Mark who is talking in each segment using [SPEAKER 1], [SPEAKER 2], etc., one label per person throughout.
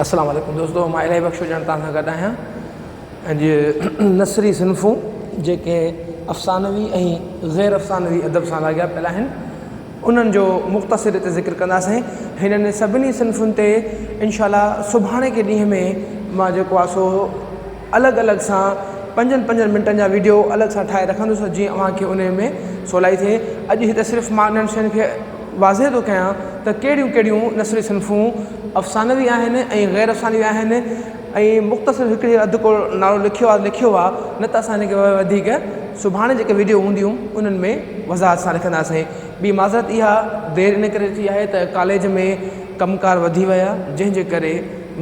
[SPEAKER 1] السلام عليڪم دوستو مان الاهي بخش ڄڻ توهان سان گڏ آهيان اڄ نثري صنفون جيڪي افسانوي ۽ غير افسانوي ادب سان لاڳاپيل آهن انهن جو مختصر هتي ذڪر ڪنداسين هنن سڀني صنفن تي انشاء الله سڀاڻي ڪي ڏينهن ۾ مان جيڪو آهي سو الڳ الڳ سان پنجن پنجن منٽن جا ويڊيو الڳ سان ٺاهي رکندس جيئن اوهان کي انهي ۾ سولائي ٿئي. اڄ هتي صرف مان انهن شين کي واضح ٿو ڪيان ته ڪهڙيون ڪهڙيون نثري صنفون افسانوي آهن ۽ غير افسانوي آهن ۽ مختصر هڪڙي اڌ ڪو نالو لکيو آهي لکيو آهي نه ته اسان هن کي وڌيڪ سڀاڻي جيڪي ويڊيو هونديون انهن ۾ وضاحت سان لکنداسين. ٻي معذرت اها دير ان ڪري ٿي آهي ته ڪاليج ۾ ڪم ڪار وڌي ويا جنهن جي ڪري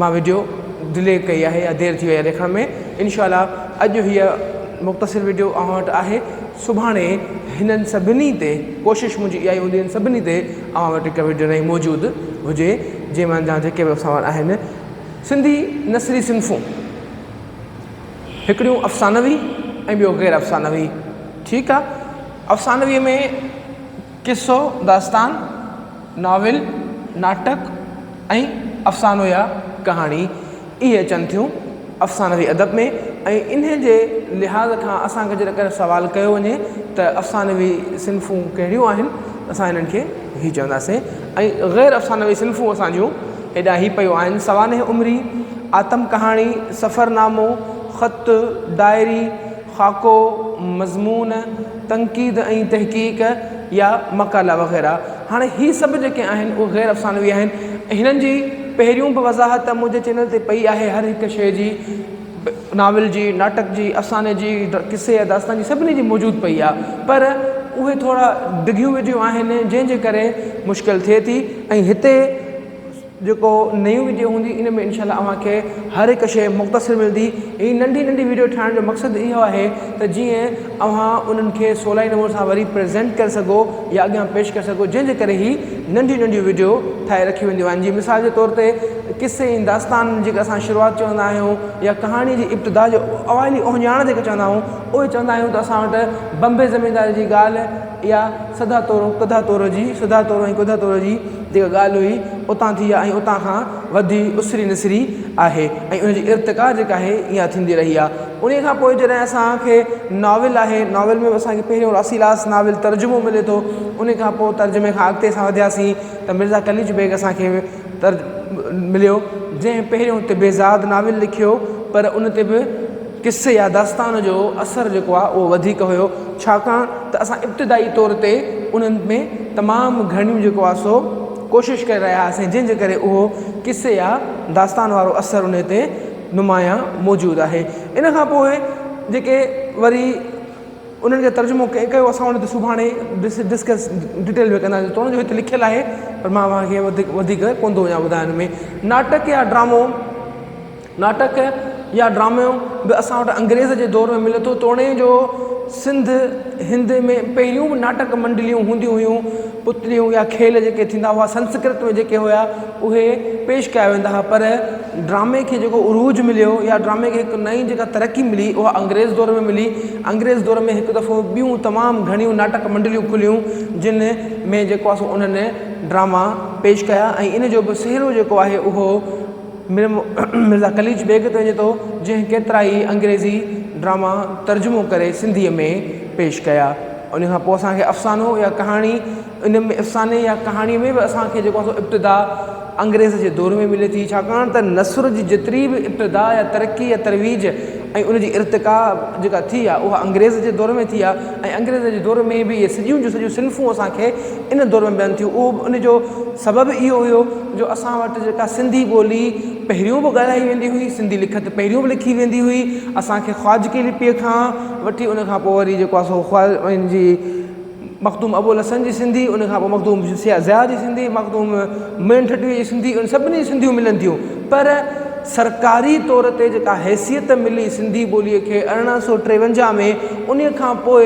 [SPEAKER 1] مان وڊيو ڊلي ڪئي آهي يا دير ٿي وئي آهي لکڻ ۾ انشاء الله اڄ هيء مختصر وڊيو اوهان وٽ آهي سڀاڻي هنن سڀني تي ڪوشش منهنجي اها ئي هوندي هن سڀني تي اوهان وٽ هڪ وڊيو نئين موجود هجي جنهن منجهان جيڪي به سوال آهن سنڌي نثري صنفون هڪڙيون افسانوي ۽ ٻيو غير افسانوي ٺيڪ آ افسانوي ۾ قصو، داستان، ناول، ناٽڪ ۽ افسانو يا ڪهاڻي اهي اچن ٿيون افسانوي ادب ۾ ۽ انهي جي لحاظ کان اسان کي جيڪڏهن سوال ڪيو وڃي ته افسانوي صنفون ڪهڙيون آهن ته اسان انهن کي هي چونداسين ۽ غير افسانوي صنفون اسان جون هيڏانهن هي پيون آهن سوانح عمري، آتم ڪهاڻي، سفرنامو، خط، ڊائري، خاڪو، مضمون، تنقيد ۽ تحقيق يا مقالا وغيره. هاڻي هي سڀ جيڪي آهن اهي غير افسانوي آهن ۽ هنن جي پهريون به وضاحت منهنجي چينل تي پئي آهي هر هڪ شيء جي ناول جي، ناٽڪ جي، افساني جي، قصي يا داستان جي سڀني جي موجود پئي آهي پر اهي ٿورا ڊگهيون وڊيو آهن جنهن جي ڪري مشڪل ٿئي ٿي ۽ هتي جيڪو نيون وڊيو هوندي ان ۾ انشاء الله اوهان کي هر هڪ شيء مختصر ملندي. هي ننڍي ننڍي وڊيو ٺاهڻ جو مقصد اهو آهي ته جيئن اوهان انهن کي سولائي نموني سان وري پريزنٽ ڪري سگهو يا اڳيان پيش ڪري سگهو جنهن جي ڪري هي ننڍيون ننڍيون وڊيو ٺاهي رکيون وينديون آهن جيئن مثال جي طور تي قصي ۽ داستان جيڪا اسان شروعات چوندا آهيون يا ڪهاڻي جي ابتدا جو اوائلي اهڃاڻ جيڪا چوندا آهيون اهي چوندا آهيون ته اسان وٽ بمبي زميندار جي ڳالهه يا سڌا تورو ڪڌا تورو جي سڌا تورو ۽ ڪڌا تورو جي جيڪا ڳالهه هئي اتان ٿي آهي ۽ اتان کان وڌي اسري نسري آهي ۽ ان جي ارتقا جيڪا آهي اها ٿيندي رهي آهي. انهيء کان پوء جڏهن اسان کي ناول آهي، ناول ۾ به اسان کي پهريون راسيلاس ناول ترجمو ملي ٿو، انهيء کان پوء ترجمي کان اڳتي اسان وڌياسين ته مرزا قليچ بيگ اسان کي تر مليو جنهن پهريون طبعزاد ناول لکيو پر ان تي به قصي يا داستان جو اثر جيڪو آهي اهو وڌيڪ هيو ڇاڪاڻ ته اسان ابتدائي طور تي انهن ۾ تمام گهڻيون جيڪو آهي سو ڪوشش ڪري رهيا هئاسين جنهن جي ڪري اهو قصي يا داستان وارو اثر انهي تي نمايان موجود آهي ان کان پوء جيڪي وري انهن کي ترجمو ڪنهن ڪيو اسان ان تي سڀاڻي ڊسڪس ڊٽيل ۾ ڪنداسين توڻي جو هتي لکيل آهي پر مان اوهان کي وڌيڪ وڌيڪ ڪونه ٿو وڃان ٻڌائڻ ۾ ناٽڪ يا ڊرامو ناٽڪ يا ڊرامو به اسان وٽ انگريز جي دور ۾ ملي ٿو توڻي جو سنڌ هند ۾ پهريون به ناٽڪ منڊليون هونديون هيون پتليون يا کيل جيڪي ٿيندا هئا سنسڪرت ۾ جيڪي هيا اهي پيش ڪيا ويندا هئا پر ڊرامي کي جيڪو عروج مليو يا ڊرامي کي هڪ نئين جيڪا ترقي ملي اها انگريز دور ۾ ملي انگريز دور ۾ هڪ دفعو ٻيون تمام گهڻيون ناٽڪ منڊليون کليون جن ۾ جيڪو آهي سو انهن ڊراما پيش ڪيا ۽ ان جو به سهرو جيڪو آهي اهو مرزا قليچ بيگ تي وڃي ٿو، جنهن ڪيترائي انگريزي ڊراما ترجمو ڪري سنڌيء ۾ پيش ڪيا. ان کان پوء اسان کي افسانو يا ڪهاڻي، ان ۾ افساني يا ڪهاڻيء ۾ به اسان کي جيڪو آهي سو ابتدا انگريز جي دور ۾ ملي ٿي، ڇاڪاڻ ته نثر جي جيتري به ابتدا يا ترقي يا ترويج ۽ ان جي ارتقا جيڪا ٿي آهي، اها انگريز جي دور ۾ ٿي آهي ۽ انگريز جي دور ۾ به اهي سڄيون جون سڄيون صنفون اسان کي ان دور ۾ ملن ٿيون. اهو به ان جو سبب اهو هيو جو اسان وٽ جيڪا سنڌي ٻولي پهريون به ڳالهائي ويندي هئي، سنڌي لکت پهريون به لکي ويندي هئي، اسان کي خواجگي لپيء کان وٺي ان کان پوء وري جيڪو آهي سو ان جي مخدوم ابوالحسن جي سنڌي، ان کان پوء مخدوم ضياء جي سنڌي، مخدوم ميين ٺٽوي جي سنڌي، ان سڀني جون سنڌيون ملن ٿيون پر سرڪاري طور تي جيڪا حيثيت ملي سنڌي ٻوليء کي 1853 ۾ انهيء کان پوء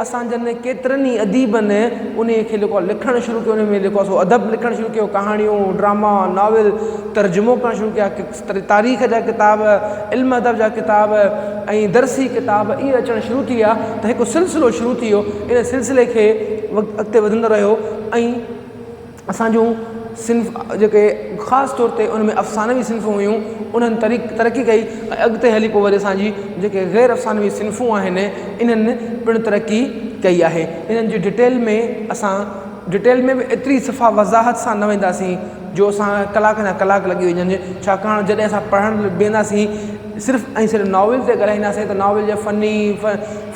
[SPEAKER 1] اسان جن ڪيترن ئي اديبن انهيء کي جيڪو آهي لکڻ شروع ڪيو، انهيء ۾ جيڪو آهي سو ادب لکڻ شروع ڪيو، ڪهاڻيون، ڊراما، ناول، ترجمو ڪرڻ شروع ڪيا، تاريخ جا ڪتاب، علم ادب جا ڪتاب ۽ درسي ڪتاب اهي اچڻ شروع ٿي ويا ته هڪ سلسلو شروع ٿي ويو، ان سلسلي کي وقت اڳتي وڌندو رهيو ۽ اسان جون صنف جيڪي خاص طور تي ان ۾ افسانوي صنفون هيون انهن ترقي ڪئي ۽ اڳتي هلي پوء وري اسان جي جيڪي غير افسانوي صنفون آهن انهن پڻ ترقي ڪئي آهي. انهن جي ڊٽيل ۾ اسان ڊٽيل ۾ به ايتري صفا وضاحت سان نه وينداسين جو اسان ڪلاڪ جا ڪلاڪ لڳي وڃن ڇاڪاڻ جڏهن اسان پڙهڻ وينداسين صرف ۽ صرف ناول تي ڳالهائينداسين ته ناول جي فني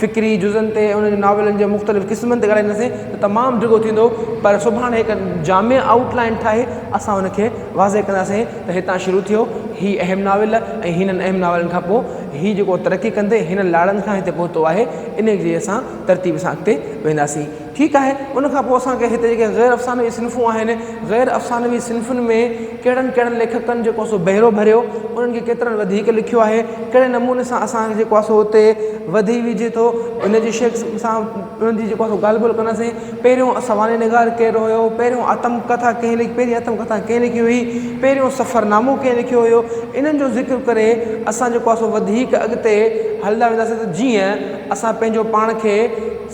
[SPEAKER 1] فڪري جزن تي انهن جي ناولن جي مختلف قسمن تي ڳالهائينداسين ته تمام ڊگهو ٿيندو پر سڀاڻي هڪ جامع آئوٽ لائن ٺاهي اسان ان کي واضح ڪنداسين ته هتان شروع ٿيو هي اهم ناول ۽ هنن اهم ناولن کان پوء هي جيڪو ترقي ڪندي هنن لاڙن کان هتي پهتو آهي ان جي اسان ترتيب سان اڳتي وينداسين. ٺيڪ آهي ان کان پوء اسان کي هتي جيڪي غير افسانوي صنفون آهن غير افسانوي صنفن ۾ ڪهڙن ڪهڙن ليکڪن جيڪو سو بهرو ڀريو انهن کي ڪيترن وڌيڪ لکيو آهي ڪهڙي نموني سان اسان کي جيڪو آهي سو اتي وڌي ويجهي ٿو ان جي شيخ سان انهن جي جيڪو آهي سو ڳالهه ٻولهه ڪنداسين پهريون سوانح نگار ڪير هيو پهريون آتم ڪٿا ڪنهن لکي پهرين آتم ڪٿا ڪنهن لکي هئي پهريون سفرنامو ڪنهن لکيو هيو انهن جو ذڪر ڪري اسان جيڪو آهي سو وڌيڪ اڳتي هلندا وينداسين ته جيئن اسان پنهنجو پاڻ کي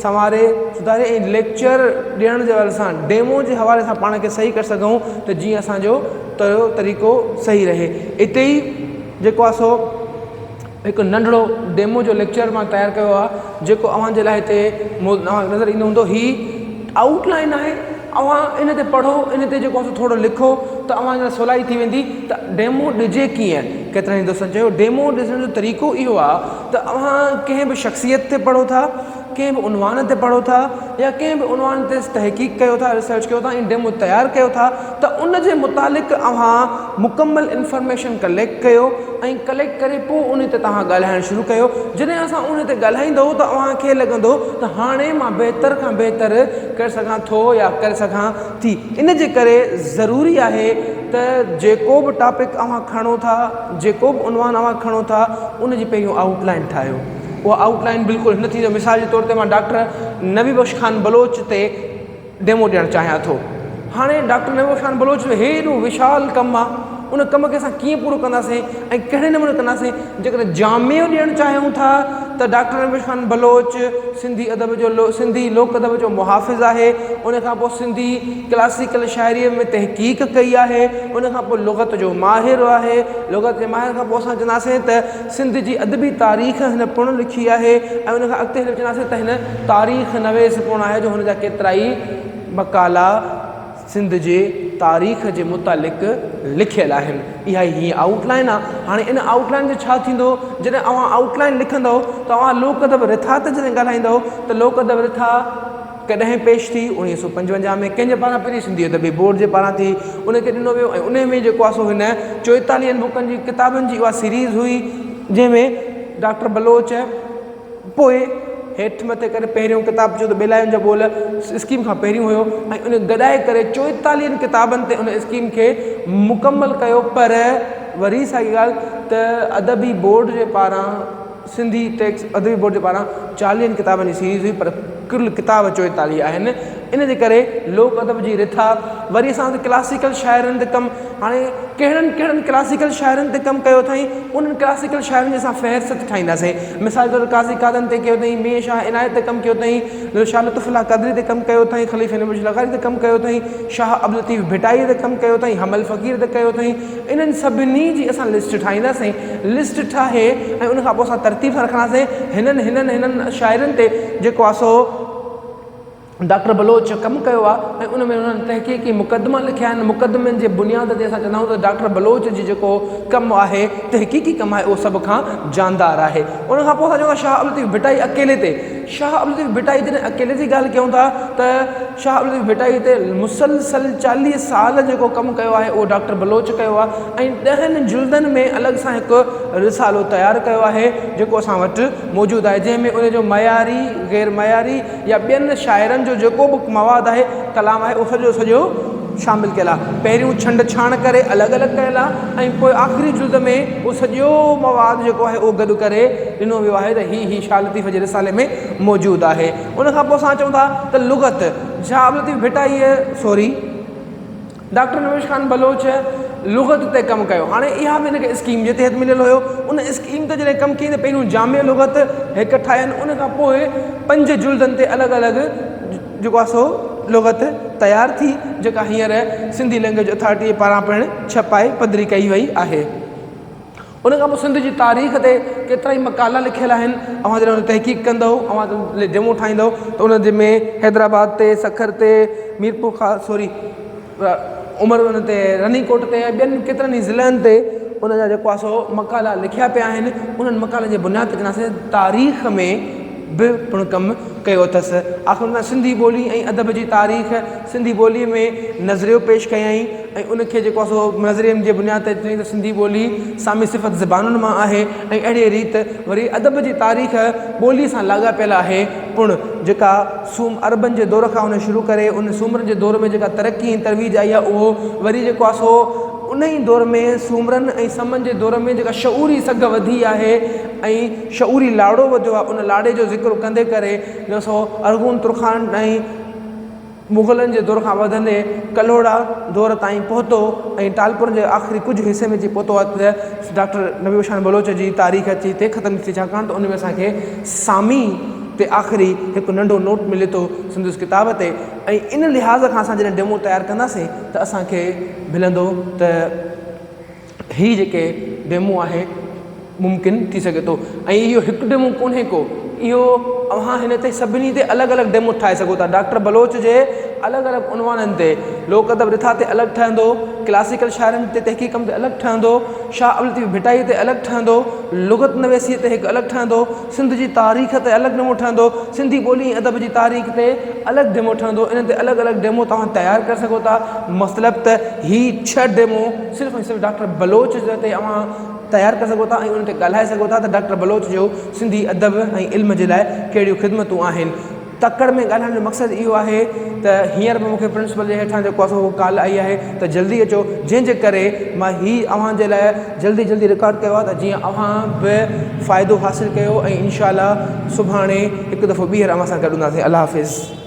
[SPEAKER 1] سنواري، سڌاري ۽ ليڪچر ڏيڻ جي حوالي سان ڊيمو جي حوالي سان پاڻ کي صحيح ڪري سگهون ته جيئن اسان جو طور طريقو صحيح رهي. اتي ئي جيڪو آهي سو هڪ ننڍڙو ڊيمو جو ليڪچر مان تيار ڪيو آهي جيڪو اوهان جي لاء هتي نظر ايندو هوندو. هي آئوٽ لائن آهي اوهان ان تي پڙهو ان تي جيڪو آهي سو ٿورو لکو ته اوهان جي لاء سولائي ٿي ويندي ته ڊيمو ڏجي ڪيئن. ڪيترن ئي دوستن چيو ڊيمو ڏسڻ جو طريقو اهو آهي ته اوهان ڪنهن به شخصيت تي پڙهو ٿا، ڪنهن به عنوان تي پڙهو ٿا يا ڪنهن به عنوان تي تحقيق ڪيو ٿا، ريسرچ ڪيو ٿا ۽ ڊيمو تيار ڪيو ٿا ته ان جي متعلق اوهان مڪمل انفارميشن ڪليڪٽ ڪيو ۽ ڪليڪٽ ڪري پوء ان تي توهان ڳالهائڻ شروع ڪيو. جڏهن اسان ان تي ڳالهائيندو ته اوهان کي لڳندو ته هاڻي مان بهتر کان بهتر ڪري سگهان ٿو يا ڪري سگهان ٿي. ان جي ڪري ضروري آهي ته جيڪو به ٽاپڪ اوهان کڻو ٿا، جيڪو به عنوان اوهان کڻو ٿا ان جي پهريون آئوٽ لائن ٺاهيو. اها آئوٽ لائن بلڪل هن ٿيندو مثال جي طور تي مان ڊاڪٽر نبي بخش خان بلوچ تي ڊيمو ڏيڻ چاهيان ٿو. هاڻي ڊاڪٽر نبي بخش خان بلوچ جو هيڏو وشال ڪم آ ان ڪم کي اسان ڪيئن پورو ڪنداسين ۽ ڪهڙي نموني ڪنداسين جيڪڏهن جامع ڏيڻ چاهيون ٿا ته ڊاڪٽر نبي بخش خان بلوچ سنڌي ادب جو سنڌي لوڪ ادب جو محافظ آهي ان کان پوء سنڌي ڪلاسيڪل شاعريء ۾ تحقيق ڪئي آهي، ان کان پوء لغت جو ماهر آهي، لغت جي ماهر کان پوء اسان چونداسين ته سنڌ جي ادبي تاريخ هن پڻ لکي آهي ۽ ان کان اڳتي هلي چونداسين ته هن تاريخ نويس پڻ آهي جو هن جا ڪيترائي مقالا سنڌ جي تاريخ جي متعلق لکيل آهن. اها ئي هيء آئوٽ لائين آهي. هاڻي ان آئوٽ لائين جو ڇا ٿيندو؟ جڏهن اوهان آئوٽ لائين لکندؤ ته اوهان لوڪ ادب رٿا تي جڏهن ڳالهائيندؤ ته لوڪ ادب رٿا ڪڏهن پيش ٿي؟ 1955 ۾ ڪنهن جي پاران پهرين سنڌي ادبي بورڊ جي پاران ٿي ان کي ڏنو ويو ۽ انهي ۾ جيڪو آهي سو هن چوئيتاليهن بڪن جي ڪتابن جي اها سيريز هئي جنهن ۾ ڊاڪٽر بلوچ پوء هيٺ مٿي ڪري پهريون ڪتاب چيو ته ٻيلاين جا ٻول اسڪيم کان پهريون هيو ۽ ان گڏائي ڪري چوئيتاليهن ڪتابن تي ان اسڪيم کي مڪمل ڪيو پر وري ساڳي ڳالهه ته ادبي بورڊ جي پاران سنڌي ٽيڪس ادبي بورڊ جي پاران چاليهن ڪتابن جي سيريز هئي پر ڪل ڪتاب چوئيتاليهه آهن ان جي ڪري لوڪ ادب جي رٿا وري اسان وٽ ڪلاسيڪل شاعرن تي ڪم هاڻي ڪهڙن ڪهڙن ڪلاسيڪل شاعرن تي ڪم ڪيو اٿائين انهن ڪلاسيڪل شاعرن جي اسان فهرست ٺاهينداسين مثال طور قاضي قادن تي ڪيو اٿائين ميين شاهه عنايت تي ڪم ڪيو اٿائين شاهه لطف الله قادري تي ڪم ڪيو اٿائين خليفي نبي بخش لغاري تي ڪم ڪيو اٿائين شاهه عبداللطيف ڀٽائي تي ڪم ڪيو اٿائين حمل فقير تي ڪيو اٿائين انهن سڀني جي اسان لسٽ ٺاهينداسين، لسٽ ٺاهي ۽ ان کان پوء اسان ترتيب سان رکنداسين هنن هنن هنن شاعرن تي جيڪو آهي سو ڊاڪٽر بلوچ ڪم ڪيو آهي ۽ ان ۾ انهن تحقيقي مقدما لکيا آهن، مقدمن جي بنياد تي اسان چوندا آهيون ته ڊاڪٽر بلوچ جي جيڪو ڪم آهي تحقيقي ڪم آهي اهو سڀ کان جاندار آهي. ان کان پوء اسان چون ٿا شاهه عبداللطيف ڀٽائي اڪيلي تي شاهه عبداللطيف ڀٽائي جڏهن اڪيلي جي ڳالهه ڪيون ٿا ته شاهه عبداللطيف ڀٽائي تي مسلسل 40 سال جيڪو ڪم ڪيو آهي اهو ڊاڪٽر بلوچ ڪيو آهي ۽ ڏهن جلدن ۾ الڳ سان هڪ رسالو تيار ڪيو آهي جيڪو اسان وٽ موجود آهي جنهن ۾ ان جو معياري غير معياري يا ٻين شاعرن جو جيڪو به مواد آهي ڪلام آهي اهو سڄو سڄو شامل ڪيل آهي. پهريون ڇنڊ ڇاڻ ڪري الڳ الڳ ڪيل آهي ۽ پوء آخري جلد ۾ اهو سڄو مواد جيڪو آهي اهو گڏ ڪري ڏنو ويو آهي ته هي هي شاهه لطيف جي رسالي ۾ موجود آهي. ان کان پوء اسان چئون ٿا ته لغت شاهه عبداللطيف ڀٽائيء سوري ڊاڪٽر نوش خان بلوچ لغت تي ڪم ڪيو. هاڻي اها به هن کي اسڪيم جي تحت مليل هيو. ان اسڪيم تي جڏهن ڪم ڪيائين ته پهريون جامع لغت هڪ ٺاهين ان کان پوء پنج جلدن تي الڳ الڳ جيڪو آهي سو لغت تيار ٿي، جيڪا هينئر سنڌي لئنگئيج اٿارٽيء پاران پڻ ڇپائي پڌري ڪئي وئي آهي. ان کان پوء سنڌ جي تاريخ تي ڪيترائي مقالا لکيل آهن. اوهان جڏهن ان تي تحقيق ڪندؤ، اوهان ڊيمو ٺاهيندؤ ته ان جي ۾ حيدرآباد تي، سکر تي، ميرپورخاص سوري عمر ان تي رني ڪوٽ تي ۽ ٻين ڪيترن ئي ضلعن تي ان جا جيڪو آهي سو مقالا لکيا پيا آهن. انهن مقالن جي بنياد تي چونداسين تاريخ ۾ به پڻ ڪم ڪيو اٿس. آخر ان سنڌي ٻولي ۽ ادب جي تاريخ، سنڌي ٻوليء ۾ نظريو پيش ڪيائين ۽ ان کي جيڪو آهي سو نظرين جي بنياد تي چيائين ته سنڌي ٻولي سامي صفت زبانن مان آهي ۽ اهڙيء ريت وري ادب جي تاريخ ٻوليء سان لاڳاپيل آهي پڻ جيڪا سوم عربن جي دور کان ان شروع ڪري ان سومرن جي دور ۾ جيڪا ترقي ۽ ترويج آئي آهي اهو وري جيڪو آهي سو ان ئي دور ۾ سومرن ۽ سمن جي دور ۾ جيڪا شعوري سگهه وڌي آهي ۽ شعوري لاڙو وڌيو آهي ان لاڙي جو ذڪر ڪندي ڪري جو سو ارغون ترخان ۽ مغلن جي دور کان وڌندي ڪلهوڙا دور تائين پهتو ۽ ٽالپرن جي آخري ڪجهه حصي ۾ اچي پهتو آهي ته ڊاڪٽر نبي بخش خان بلوچ جي تاريخ اچي هتي ختم ٿي ڇاڪاڻ ته ان ۾ اسان کي سامي تي آخري هڪ ننڍو نوٽ ملي ٿو سندس ڪتاب تي ۽ ان لحاظ کان اسان جڏهن ڊيمو تيار ڪنداسين ته اسان کي ملندو ته هي جيڪي ڊيمو آهي ممڪن ٿي سگهي ٿو ۽ اهو هڪ ڊيمو ڪونهي ڪو اهو اوهان هن تي سڀني تي الڳ الڳ ڊيمو ٺاهي سگهو ٿا ڊاڪٽر بلوچ جي الڳ الڳ عنوانن تي لوڪ ادب رٿا تي الڳ ٺهندو ڪلاسيڪل شاعرن تي تحقيق ڪم تي الڳ ٺهندو شاهه عبداللطيف ڀٽائي تي الڳ ٺهندو لغت نويسي تي هڪ الڳ ٺهندو سنڌ جي تاريخ تي الڳ ڊيمو ٺهندو، سنڌي ٻولي ۽ ادب جي تاريخ تي الڳ ڊيمو ٺهندو، انهن تي الڳ الڳ ڊيمو توهان تيار ڪري سگهو ٿا، مطلب ته هي ڇهه ڊيمو صرف ۽ صرف ڊاڪٽر بلوچ تي اوهان تيار ڪري سگهو ٿا ۽ انهن تي ڳالهائي سگهو ٿا ته ڊاڪٽر بلوچ جو سنڌي ادب ۽ علم جي لاء ڪهڙيون خدمتون آهن. تڪڙ ۾ ڳالهائڻ جو مقصد اهو آهي ته هينئر به مون کي پرنسپل جي هيٺان جيڪو آهي سو ڪال آئي آهي ته جلدي اچو جنهن جي ڪري مان هي اوهان جي لاء جلدي جلدي رڪارڊ ڪيو آهي ته جيئن اوهان به فائدو حاصل ڪيو ۽ انشاء الله سڀاڻي هڪ دفعو ٻيهر اوهان سان گڏ هونداسين الله حافظ.